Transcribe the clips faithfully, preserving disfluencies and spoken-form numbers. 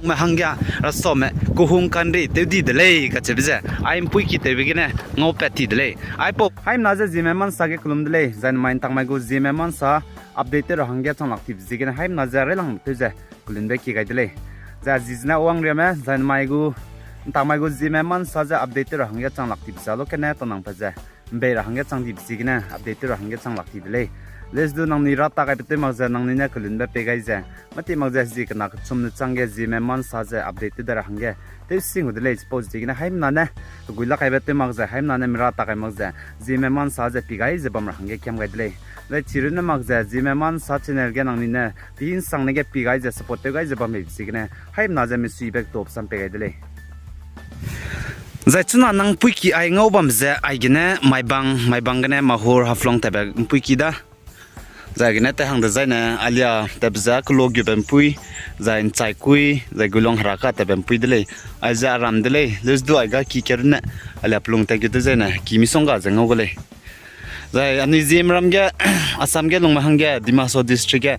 me hangge rasaume kehung kanri tew di de lei kacheube ze, ai ’mpuiki tewbe gene ngaupat ti de lei. Aipau haimena ze Zeme Mansa ge kelum de lei, zai namai ’ntangmai gu Zeme Mansa update tew ra hangge chang lak tibe ziegene haimena ze railang tew ze kelunbe ki gai de lei. Zai a zi zene wangriame, zai namai gu, ’ntangmai gu Zeme Mansa ze update tew ra hangge chang lak tibe ze lu kene tanangpat ze ’mbei ra hangge chang dibe ziegene update tew ra hangge chang lak ti de lei. Leusdu nangnui ra ta gaibe tew mak ze nangnui ne kelunbe pei gai ze, mâti mak ze zi kena kechum ne changge Zeme Mansa ze update tew da ra hangge tew sing gu de lei. Chipau ziegene haimena ne kegui lak kaibe tew mak ze, haimena ne mi ra ta gai mak ze, Zeme Mansa ze pi gai ze bam ra hangge kiam gai de lei. Zai chi runne mak ze Zeme Mansa channel ge nangnui ne pi ’nsangne ge pi gai ze support tew gai ze bam beibe ziegene haimena ze misuibe ketup sam pei gai de lei. Zai chuna nang ’mpuiki ai ngau bam ze aigene Maibang, Maibang gene Mahur, Haflong tatbe ’mpuiki da. Zai gene te hang dezaine alia tatbe ze Kelogiube ’mpui, zai ’Nchaikui, zai Guilong Heraka tatbe ’mpui de lei. Aize aram de lei, leusdu aiga ki kerunne alia pelung tat gu dezaine ki misongga ze ngau gu lei. Zai anui Zeme ram ge, Assam ge lungme hangge, Dima Hasao District ge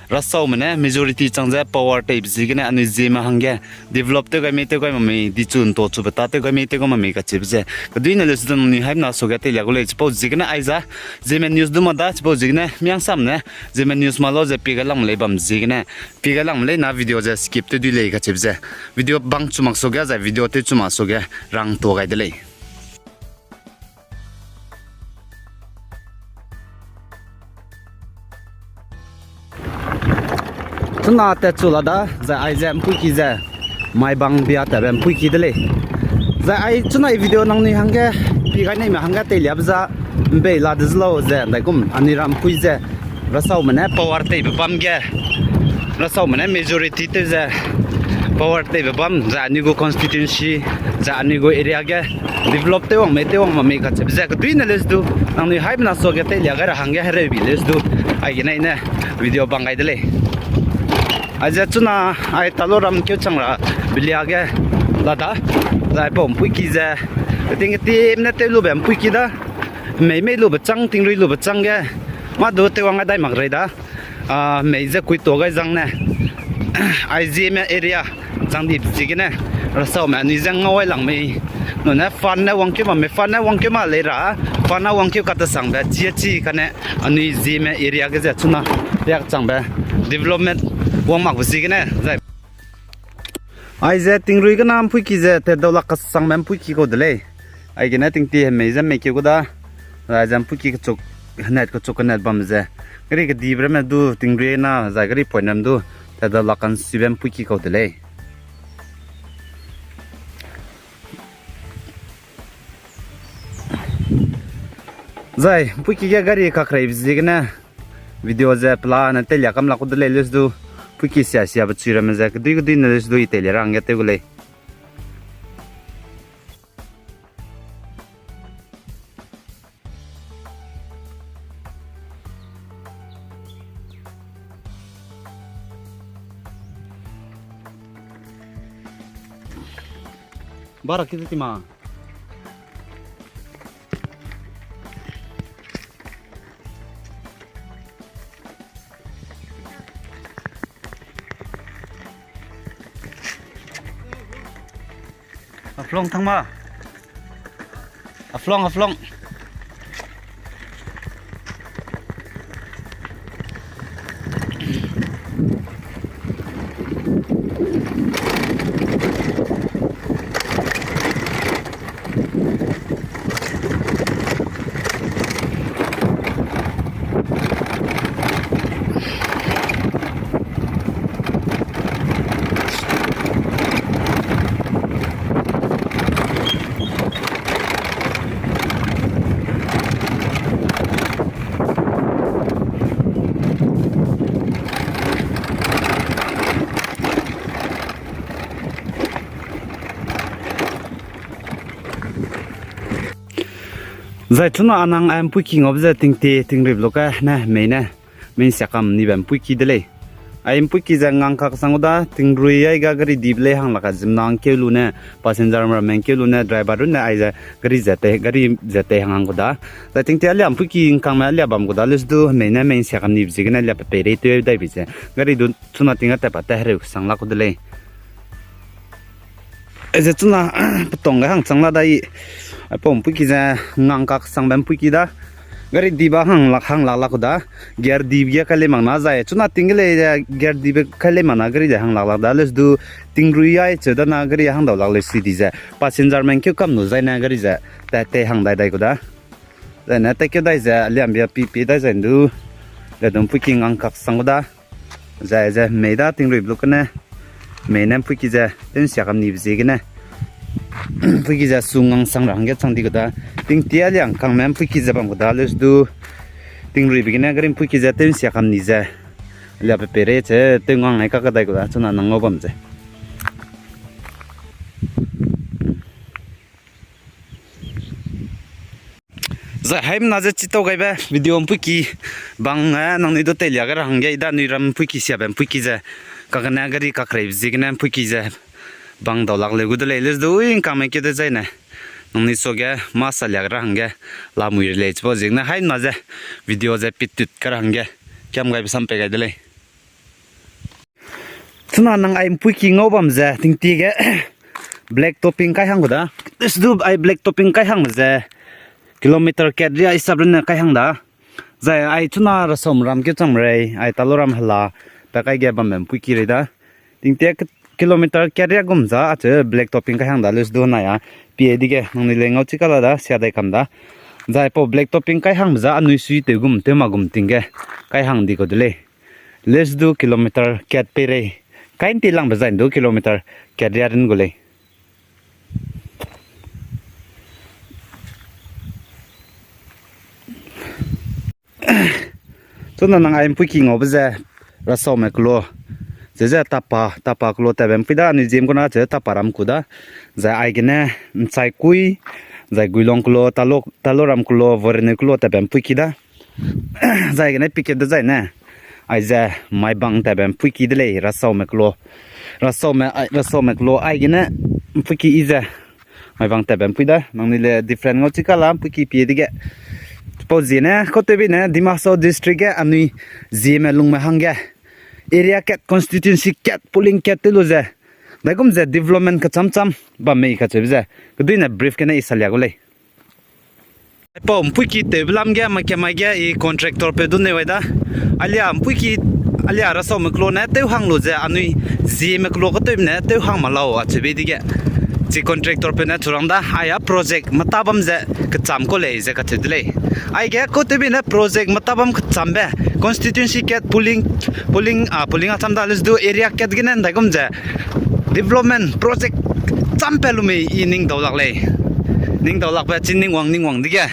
rasaume ne majority chang ze power teibe ziegene anui Zeme hangge develop tew gai mei tew gai mak mei, dichu ’nto chube ta tew gai mei tew gai mak mei kacheube ze keduine leusdu nangnui haimena suage teilia gu lei. Chipau ziegene aiza Zeme News du ma da, chipau ziegene miangsam ne Zeme News ma lau ze pi gai lang lei bam ziegene, pi gai lang lei na video ze skip tew dui lei kacheube ze, video bang chu mak suage zai video tew chu mak suage rang tuâ gai de lei. Chuna tat chu la da, zai aize ’mpuiki ze Maibang bia tatbe ’mpuiki de lei. Zai ai chuna i video nangnui hangge pi gai neime hangge teiliabe za ’mbei la de ze lau ze ’ndaigum anui ra ’mpui ze rasaume ne power teibe bam ge, rasaume ne majority tew ze power teibe bam, zai anui gu constituency, zai anui gu area ge develop tew wang mei tew wang mak mei kacheube ze keduine leusdu nangnui haimena suage teilia gai ra hangge hereu bi leusdu aigene i ne video bang gai de lei. Aize chuna ai Talo ram keu chang ra belia ge la da, zai pau ’mpuiki ze keting ketim ne tew lube ’mpuiki da, mei mei lube chang, tingrui lube chang ge, mâ du tew wang gai dai mak rei da. A, mei ze kuituâ gai zang ne, ai Zeme area chang dibe ziegene rasaume anui ze ngau ai lang mei. Nune fund ne wangkeu mak mei, fund ne wangkeu mak lei ra, fund ne wangkeu katesangbe chi a chi kane anui Zeme area ge ze chuna riak changbe development wang makbe ziegene zai. Aize tingrui gene ’mpuiki ze tat dau lak kasangbe ’mpuiki kau de lei. Aigene tingti hemei ze mei keu gu da, zai ze ’mpuiki kechuk, henet kechuk kenet bam ze, gari kedibe ramme du tingrui na zai gari point ram du tat dau lak kansibe ’mpuiki kau de lei. Zai ’mpuiki ge gari kakreibe ziegene video ze pelane teilia kam lak ku de lei leusdu, ’mpuiki sia siabe chui ramme ze kedui kedui ne leusdu i teilia ra hangge tew gu lei. Bara kite ti ma. Haflong thang ma. Haflong, Haflong. Zai chuna anang a ’mpuiki ngaube ze tingti tingrip luka ne mei ne, mei ’nsia kam nibe ’mpuiki de lei. Ai ’mpuiki ze ngang kak sang gu da, tingrui aiga gari dibe lei hang lak a zimna ’ngkeu lu ne, passenger ramme ’ngkeu lu ne, driver runne aize gari ze tei, gari ze tei hang hang gu da. Zai tingti alia ’mpuiki ’ngkangme alia bam gu da, leusdu mei ne mei ’nsia kam nibe ziegene alia pe peirei tew dai bi ze gari du chuna ting a tat pa tat hereu sang lak ku de lei. Ze chuna petong ge hang chang la dai. Aipau mpuiki ze ngang kak sangbe mpuiki da. Gari dibe hang lak hang lak lak da. Gear dibe ge kai lei mak na zai. Chuna ting ge lei ze gear dibe kai lei mak na gari ze hang lak lak da. Lesu du tingrui ai cheu da na gari hang dau lak lei si di ze. Passenger men keu kam nu zai ne gari ze. Te te hang dai dai ku da. Zai ne te keu dai ze liambia pi pi dai zai ndu. Le du mpuiki ngang kak sang ku da. Zai ze mei da tingrui blu kene. Mei ne mpuiki ze tew nsia kam nibe ziegene. Mpuiki ze su ngang sang ra hangge chang di ku da. Tingtia liang kangme mpuiki ze bam ku da lesu du. Tingruibe gene gari mpuiki ze tew nsia kam ni ze. Lia pe peirei che tew ngang ai kak kadai ku da chuna nang ngau bam ze. Zai haimna ze chitau gaibe video mpuiki bang, eh, nangnui du teilia ge ra hangge, i da nui ram mpuiki siabe mpuiki ze, kagene gari kakreibe ziegene mpuiki ze, bang dau lak leu gu de lei, lesu du ui ngkangme keu de zaine. Nangnui suage mâ salia ge ra hangge, lamui re lei chipau ziegene haimna ze, video ze pitut ge ra hangge, kiam gaibe sam pei gai de lei. Chuna nang ai mpuiki ngau bam ze, tingtie ge, black topping kai hang gu da. Lesu du ai black topping kai hangme ze, kilometer kat ria isap rune kai hang da. Zai ai chuna rasaume ram keu chang rei, ai talo ram hela, pe kai ge bambe mpuiki rei da. Tingtie kilometer kat ria gum za, acheu black topping kai hang da, lesu du nai a. Pie dige, nangnui le ngau chi kala da, sia dai kam da. Zai pau black topping kai hangme za, anui sui tew gum, tew ma gum ting ge, kai hang di kau de lei. Lesu du kilometer kat peirei. Kai nti langbe zai ndu kilometer kat ria rin gu lei. Chuna nang ai mpuiki ngaube ze, rasaume kelo. Ze ze tapa, tapa kelo tatbe mpui da, anui ziem kuna ze tapa ram ku da. Zai aigene, nchai kui, zai guilong kelo, talo, talo ram kelo, vorene kelo tatbe mpuiki da. Zai gene piket de zaine. Aize Maibang tatbe mpuiki de lei, rasaume kelo. Rasaume, ai, rasaume kelo, aigene mpuiki i ze. Maibang tatbe mpui da, nangnui le different ngau chi kala mpuiki pie dige. Pau ziene, kautewbe ne, Dima Hasao District ge anui zieme lungme hangge. Area kat, constituency kat, polling kat te lu ze. Daigum ze development kecham cham, bam mei kacheube ze. Keduine brief gene i salia gu lei. Aipau mpuiki tewbe lam ge, makamai ge, i contractor peu du neu ai da. Alia mpuiki, alia rasaume kelo ne, tew hang lu ze, anui zieme kelo katewbe ne, tew hang ma lau, acheube dige. Chi contractor peu ne churang da, aia project meta bam ze, kecham kau lei ze kacheu de lei. Aige kautewbe ne project meta bam kechambe, constituency kat polling, polling, a, polling acham da lesu du area kat gene ndaigum ze, development project champe lu mei i ning dau lak lei. Ning dau lakbe chi ning wang ning wang dige.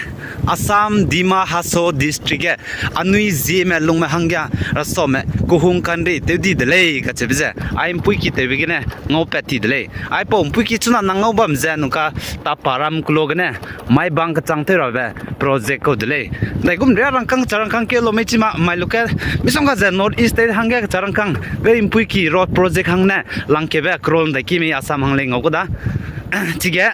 Assam Dima Hasao District ge anui zieme lungme hangge rasaume kehung kanri tew di de lei kacheube ze. Ai mpuiki tewbe gene ngau pat ti de lei. Aipau mpuiki chuna nang ngau bam ze nungka tapa ram kelo gene Maibang kechang tew rabe project kau de lei. Ndaigum ria rangkâng kecha rangkâng ke lo mei chi ma mai lu ke misongga ze North East State hangge kecha rangkâng gari mpuiki road project hangne langkeube crore ndaiki mei Assam hang lei ngau ku da. Chige,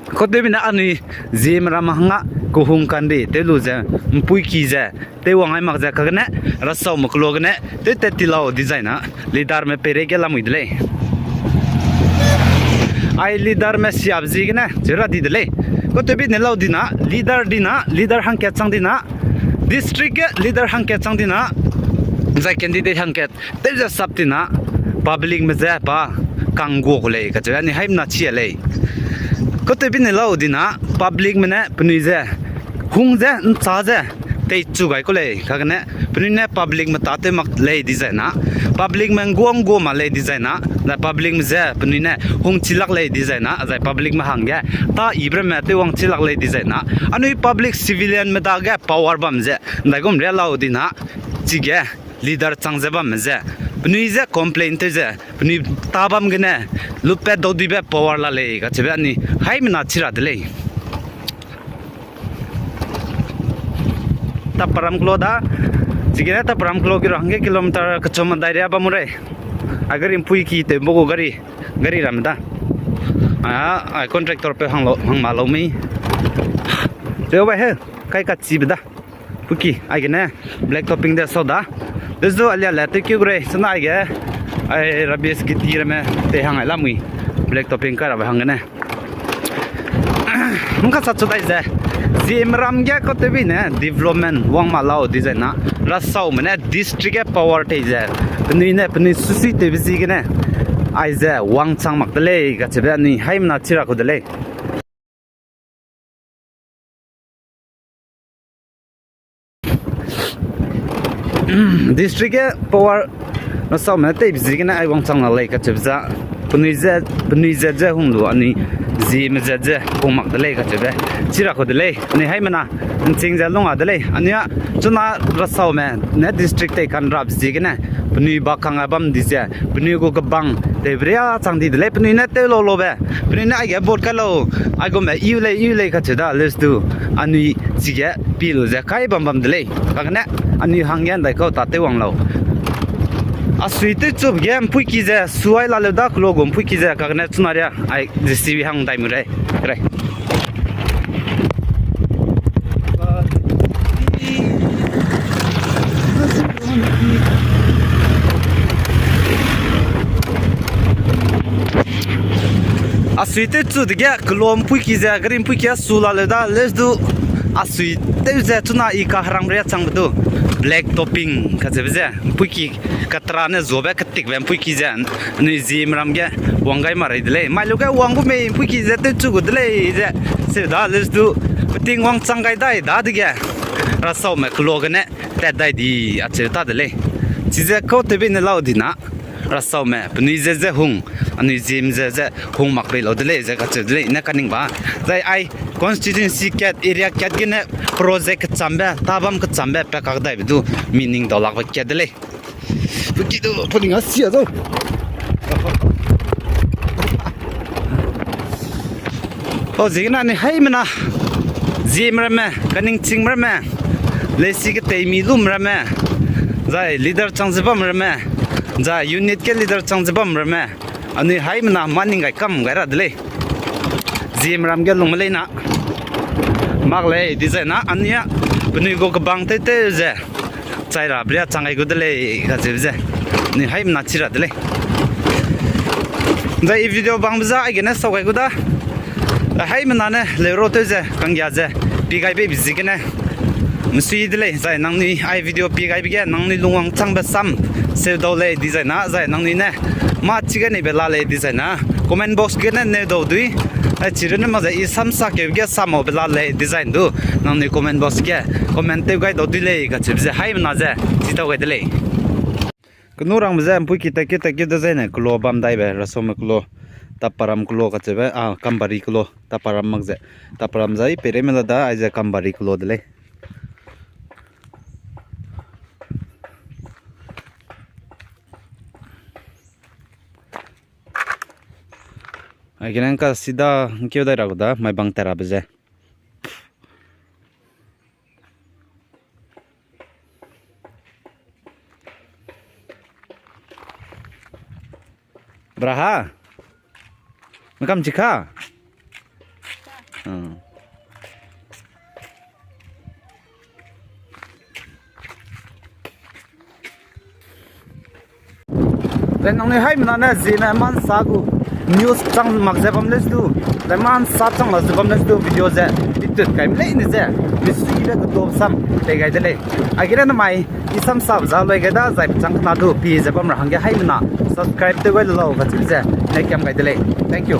kautewbe ne anui zieme ram hangge kehung kanri tew lu ze mpuiki ze tew wang ai mak ze kagene rasaume kelo gene tew tat ti lau dizai na leaderme peirei ge lamui de lei. Ai leaderme siabe ziegene cheu ra di de lei. Kautewbe ne lau di na, leader di na, leader hangkat chang di na, district ge leader hangkat chang di na, zai candidate hangkat tew ze sap ti na, publicme ze pa kangguâ ku lei kacheu anui haimna chia lei. Kautewbe ne lau di na, publicme ne penui ze, hung ze, nchâ ze, teichu gai ku lei, kagene, penui ne publicme tâtew mak lei dizai na, publicme ngguâ ngguâ ma lei dizai na, zai publicme ze, penui ne hungchi lak lei dizai na, zai publicme hangge, tâ ibe ramme tew wangchi lak lei dizai na, anui public civilianme dage power bam ze, ndaigum ria lau di na, chige, leader chang ze bamme ze, penui ze complain tew ze, penui tâ bam gene, lupat dau dibe power la lei kacheube anui haimena chi ra de lei. Taparam kelo da, chigene Taparam kelo ki ra hangge kilometer kechum medai ria bam u rei. A gari mpui ki tewbe gu gari, gari ramme da. A, ai contractor peu hang lau, hang ma lau mei. Tewbe he, kai kachibe da. Puiki, aigene black topping de sau da. Dezu alia le tewkeu gu rei, sena aige, ai rubbish giti ramme tei hang ai lamui. Black topping kai rabe hanggene. Ngka sa chu dai ze. Zeme ram ge kautewbe ne development wang ma lau dizai na. Rasaume ne district ge power tei ze. Penui ne penui susi tewbe ziegene. Aize wangchang mak de lei kacheube anui haimena chi ra ku de lei. District ge power rasaume teibe ziegene ai wangchang la lei kacheube za. Penui ze, penui zet ze hung lu anui Zeme zet ze hung mak de lei kacheube. Chi ra ku de lei, anui haimena, nching ze lung a de lei. Anui a, chuna rasaume ne district tei kan rabe ziegene, penui ba kang a bam di ze, penui gu kebang, tewbe ria chang di de lei, penui ne tew lau laube, penui ne aige vote kai lau, aigume iu lei, iu lei kacheu da, lestu, anui chige pi lu ze kai bam bam de lei, kagene, anui hangge ndai kau ta tew wang lau. A sui tewchube ge mpuiki ze, suai laleu da kelo gu mpuiki ze, kagene chuna ria, ai, JCB hang dai mu rei, rei. A sui tewchu dege kelo mpuiki ze, gari mpuiki a su laleu da, lestu a sui tew ze chuna i kaherangbe ria changbe du black topping kacheube ze, mpuiki katera ne zuabe ketikbe mpuiki ze, anui Zeme ram ge wang gai ma rei de lei. Mai lu ge wang gu mei mpuiki ze tewchu gu de lei ze, seu da lestu peting wangchang gai dai dadege, rasaume kelo gene tat dai di acheu ta de lei. Chize kautewbe ne lau di na, rasaume penui ze ze hung, anui Zeme ze ze hung mak bei lau de lei ze kacheu de lei ne kaningba. Zai ai constituency kat, area kat gene project kechambe, tabam kechambe pa kak daibe du meaning dau lakbe kat de lei. Ki du pau ning a sia zau. Pau ziegene anui haimena, Zeme ramme, kaningching ramme, leisi keteimi lum ramme, zai leader chang ze bam ramme, zai unit ge leader chang ze bam ramme, anui haimena mâ ning gai kam gai ra de lei. Zeme ram ge lungme lei na. Mak lei dizai na anui a penui gu kebang tew tew ze chai rabe ria chang gai gu de lei kacheube ze, anui haimena chi ra de lei. Zai i video bangbe za aigene sau gai gu da. Haimena ne leuro tew ze kanggia ze pi gai beibe ziegene mesui de lei. Zai nangnui ai video pi gaibe ge nangnui lungwang changbe sam seu dau lei dizai na, zai nangnui ne mâ chige neibe la lei dizai na, comment box gene neu dau dui. Ai chirunne mak ze i samsa keube ge samaube la lei dizai du, nangnui comment box ge comment tew gai dau dui lei kacheube ze haimena ze chi tau gai de lei. Kenu rangbe ze mpuiki tatkeu tatkeu dezaine kelo bam daibe, rasaume kelo, Taparam kelo kacheube, a, Kambari kelo, Taparam mak ze, Taparam zai peireime la da, aize Kambari kelo de lei. Aigene ngka sida ngkeu dai ra gu da, mai bang tat rabe ze. Braha? Makam chika? Zai nangnui haimena ne Zeme mansa gu news chang mak ze bam lestu, zai mansa chang la ze bam lestu video ze, itut kaime leine ze, misuibe kedo sam pei gai de lei. Aigene namai, i samsa za loi gai da, zai chang kena du pi ze bam ra hangge haimena subscribe tew gai lu lau kacheube ze, ne kiam gai de lei. Thank you.